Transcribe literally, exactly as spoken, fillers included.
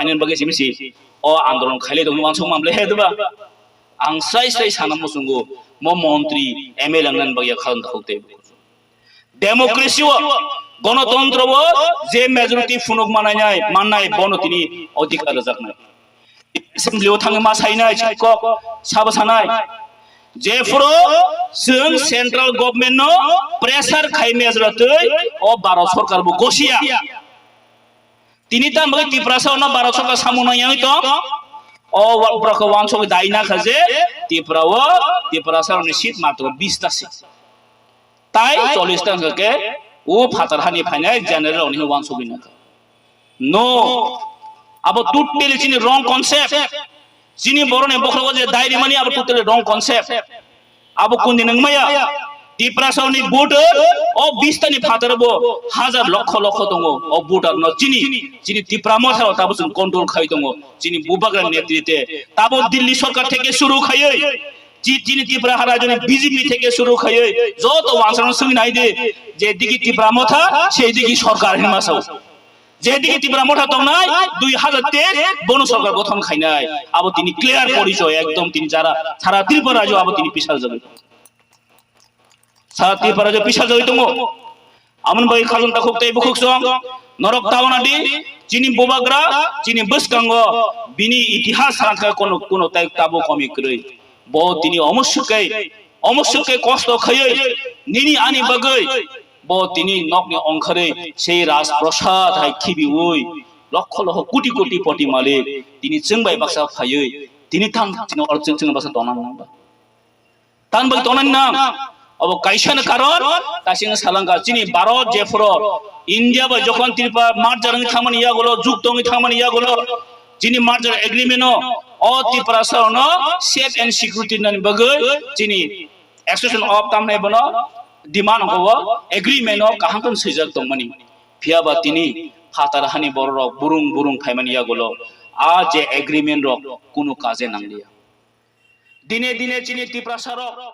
ani bagwi simi si o andolon khailai tongni wansuk mamle he diba. Ang srai srai sana muchungo mo montri M L A nani bagwi khalan takhuk tei. Democracy o, gonotontro o je majority phunuk manai nai, mannai bono tini odhikar rwjaknai. Assembly o thangwi ma sainai, kok sabo sanai. Jephuru chwng central government no pressure khai mejra twi o Bharat sorkar bo gosiya. Tini tamo Tiprasa ono Bharat sorkar samung nang yang tong. O wa-, borok wansok dai na kha je Tripura o, Tiprasa oni seat matro bis ta se. Tai chollish ta ke o phatar hani phainai general oni wansok na kha. No. Abo totally chini wrong concept. Chini boroni bokhrogo je dai rimani abo totally wrong concept. Abo kundi nang maya. Tiprasa ni voter o bis ta ni phatar bo hajar lokho lokho tongo. O voter no chini, chini Tipra Motha rok tabo chwng control khai tongo. Chini Bubagra netrite tabo Delhi sorkar theke suru khaiwi. Chi-, chini Tripura ha rajyoni B J P theke suru khaiwi joto wansarno swngwi nai di je digi Tipra Motha, se digi sorkar hinma sao. Jediki Tipra Motha tongnai dui hajar teis bono sorkar gothon khainai. Abo tini clear porichoy ekdom tini jara sara Tripura rajyo abo tini pisal jagwi. Sara Tripura rajyo pisal jagwi tongo. Amon bai khajun takhuk tei bukhuk song norok tabana di chini bubagra chini bwskango bini itihas sarakha kono kono tai tabo komi kwrwi. Bo tini omosukai, omosukai kosto khaiwi nini ani bagwi bo tini nokni ongkhorwi sei Rajprasad hai khibiwi lokho lokho koti koti poti malik tini chwng bai baksa phaiwi tini thang chini or chwng chwng baksa tongna nang ba. Tan bai tongna nang obo kaisa ni karon kaisa ni salangka chini Bharat jephuru India bai jokhon Tripura merger wngwi thangmani yagulo jukto wngwi thangmani yagulo chini merger agreement o o Tiprasa no safe and security nani bagwi chini extension of tamni bono demand ko agreement o kaham khe swijak tongmani. Phiya ba tini phatar hani borok rok burung burung phaimani yagulo a je agreement rok kunu kaje nangliya. Dine dine chini Tiprasa rok